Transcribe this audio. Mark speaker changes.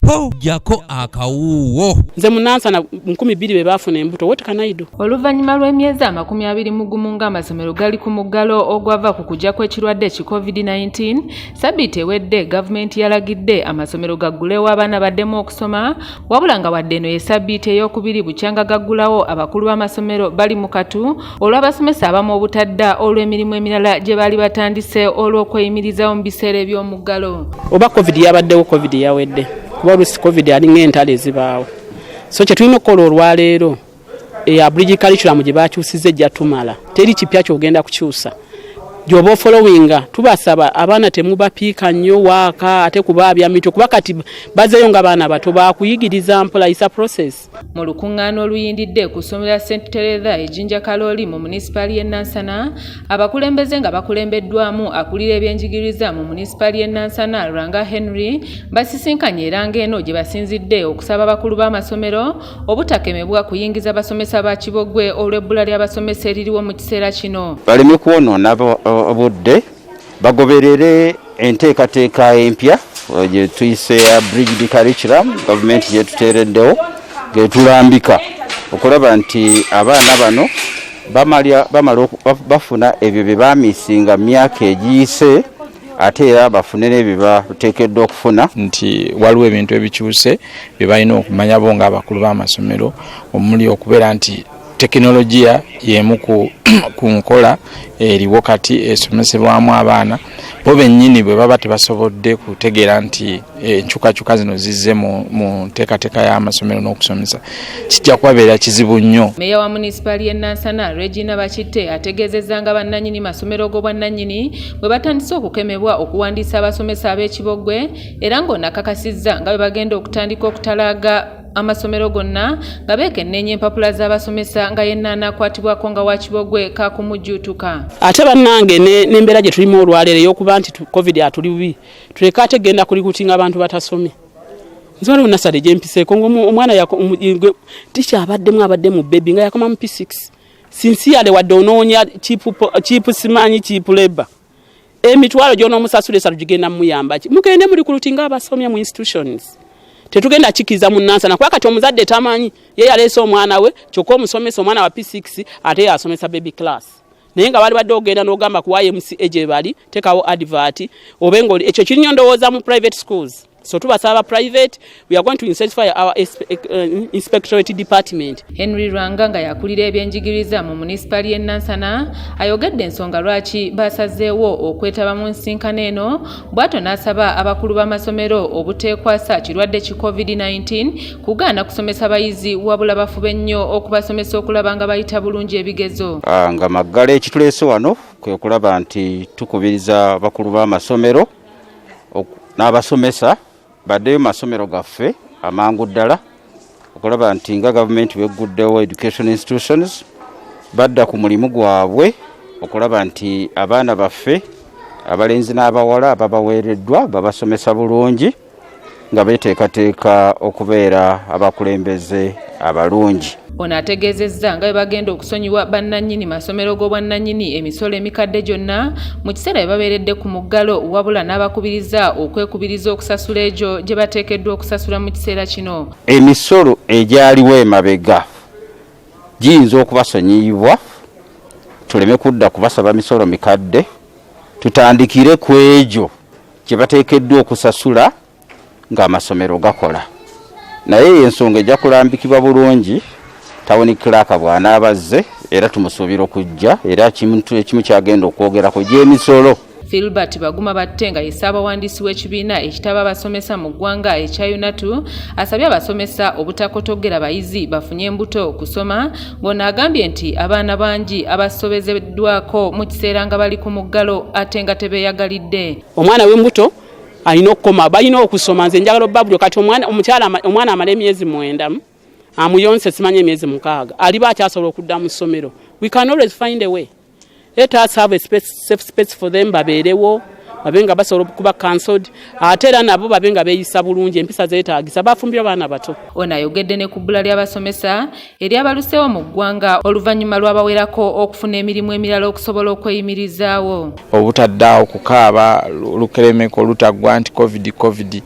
Speaker 1: Ho, jjako akawuuwo.
Speaker 2: Nze munansana 2000 be baafuna embuto. What can I do?
Speaker 3: Oluvannyuma lw'emyezi 21 ng'amasomero gali ku muggalo ogwava ku kujja kw'ekirwadde ki COVID-19, sabbiiti ewedde gavumenti yalagidde amasomero gaggulewo abaana baddemu okusoma. Wabula nga wadde eno ye sabbiiti ey'okubiri bukyanga gaggulawo, abakulu b'amasomero bali mu katu olw'abasomesa abamu obutadda olw'emirimu emirala gye baali batandise olw'okweyimirizawo mu biseera eby'omuggalo.
Speaker 2: Oba COVID yabaddewo, COVID yawedde, kuba oluusi COVID alinga entalo ezibaawo. So kye tulina okukola olwaleero, eya bridge curriculum gye bakyusiza ejja tumala. Teri kipya kyogenda kukyusa gyoba ofollowinga. Tubasaba abaana temubapiika nnyo waaka ate kubaabya mitwe, kuba kati bazeeyo nga baana bato, bakuyigiriza mpola, isa process.
Speaker 3: Mu lukuŋŋaana oluyindidde ku ssomero lya St Teresa e Jinja Kalooli mu munisipaali y'e Nansana, abakulembeze nga bakulembeddwamu akulira ebyenjigiriza mu munisipaali y'e Nansana, Rwanga Henry, basisinkanye era ng'eno gye basinzidde okusaba abakulu b'amasomero obutakemebwa kuyingiza basomesa ba kibogwe olw'ebbula ly'abasomesa eririwo mu kiseera kino.
Speaker 4: Baleme kwonoona obudde, bagoberere enteekateeka empya gye tuyise ya bridged curriculum gavumenti gyetuteereddewo, getulambika okulaba nti abaana bano bamala bafuna ebyo bye bamisinga mu myaka egiyise, ate era bafune n'ebyo bateekeddwa okufuna.
Speaker 5: Nti waliwo ebintu ebikyuse bye balina okumanya bo ng'abakulu b'amasomero, omuli okubeera nti tekinologiya y'emu ku nkola eriwo kati esomesebwamu abaana. Bo bennyini bwe baba tebasobodde kutegeera nti enkyukakyuka zino zizze mu nteekateeka y'amasomero n'okusomesa, kijja kubabeera kizibu nnyo.
Speaker 3: Meeya wa munisipaali y'e Nansana, Regina Bakitte, ategeezezza nga bannannyini masomero g'obwannannyini bwe batandise okukemebwa okuwandiisa abasomesa ab'ekibogwe, era ng'onakakasizza nga bwe bagenda okutandika okutalaaga amasomero gonna nga beekenneenya empapula z'abasomesa, nga yenna anaakwatibwako nga wa kibogwe kakumujjuutuka.
Speaker 2: Ate bannange, n'embeera gye tulimu olwaleero ey'okuba nti COVID atuli bubi, tuleke ate genda kurecruitinga abantu batasomye. Nze waliwo nursery gyempiseeko nga omwana teacher abaddemu abadde mu baby nga yakoma mu P6. Sincerely, wadde onoonya cheap, simanyi cheap labor, emitwalo gy'onoomusasula esatu gigenda mumuyamba ki? Mugende mu recruitinga abasomye mu institutions. Tetugenda kikiriza mu Nansana, kuba kati omuzadde tamanyi ye yaleese omwana we, kyokka omusomesa omwana wa P6 ate yasomesa baby class. Naye nga bali badde ogenda n'ogamba ku YMCA gye bali, tekawo advert obe ng'oli ekyo kirinyo. Ndowooza mu private schools, so tubasaba private, we are going to intensify our inspectorate department.
Speaker 3: Henry Rwanga nga yakulira ebyenjigiriza mu munisipaali y'e Nansana ayogedde ensonga lwaki basazeewo okwetaba mu nsinkano eno, bw'atyo n'asaba abakulu b'amasomero obuteekwasa kirwadde ki COVID-19 kugaana kusomesa bayizi, wabula bafube nnyo okubasomesa okulaba nga bayita bulungi ebigezo.
Speaker 4: Nga maggala, ekituleese wano kwe kulaba nti tukubiriza abakulu b'amasomero n'abasomesa baddeyo mu masomero gaffe amangu ddala, okulaba nti nga gavumenti begguddewo education institutions, badda ku mulimu gwabwe okulaba nti abaana baffe abalenzi n'abawala ababaweereddwa babasomesa bulungi nga beteekateeka okubeera abakulembeze abalungi.
Speaker 3: Ono ategeezezza nga bwe bagenda okusonyiwa bannannyini masomero g'obwannannyini emisolo emikadde gyonna mu kiseera bwe babeeredde ku muggalo, wabula n'abakubiriza okwekubiriza okusasula egyo gye bateekeddwa okusasula mu kiseera kino.
Speaker 4: Emisolo egyaliwo emabega giyinza okubasonyiyibwa, tuleme kudda kubasaba misolo mikadde, tutandikire ku egyo gye bateekeddwa okusasula ng'amasomero gakola. Naye eyo ensonga ejja kulambikibwa bulungi town clerk bw'anaabazze, era tumusuubira okujja, era ekintu ekimu kyagenda okwogerako gy'emisolo.
Speaker 3: Filbert Baguma Batte nga ye ssaabawandiisi w'ekibiina ekitaba abasomesa mu ggwanga ekya UNATU asabye abasomesa obutakotogera bayizi bafunye embuto okusoma, ng'ono agambye nti abaana bangi abasobezeddwako mu kiseera nga bali ku muggalo ate nga tebeeyagalidde.
Speaker 2: Omwana w'embuto alina okukoma, balina okusoma. Nze njagala obbabulyo kati omwana omukyala omwana amala emyezi 9 amuyonse, simanyi emyezi 6, aliba akyasobola okudda mu ssomero. We can always find a way. Let us have a space, safe space for them, babeerewo, babe nga basobola okuba counselled, ate era nabo babe nga beeyisa bulungi, empisa zeetaagisa, bafumbirwa baana bato.
Speaker 3: Ono ayogedde ne ku bbula ly'abasomesa eryabaluseewo mu ggwanga oluvannyuma lw'abawerako okufuna emirimu emirala okusobola okweyimirizaawo.
Speaker 5: Obutaddaawo kukaaba lukeremeko olutaggwa nti COVID, COVID.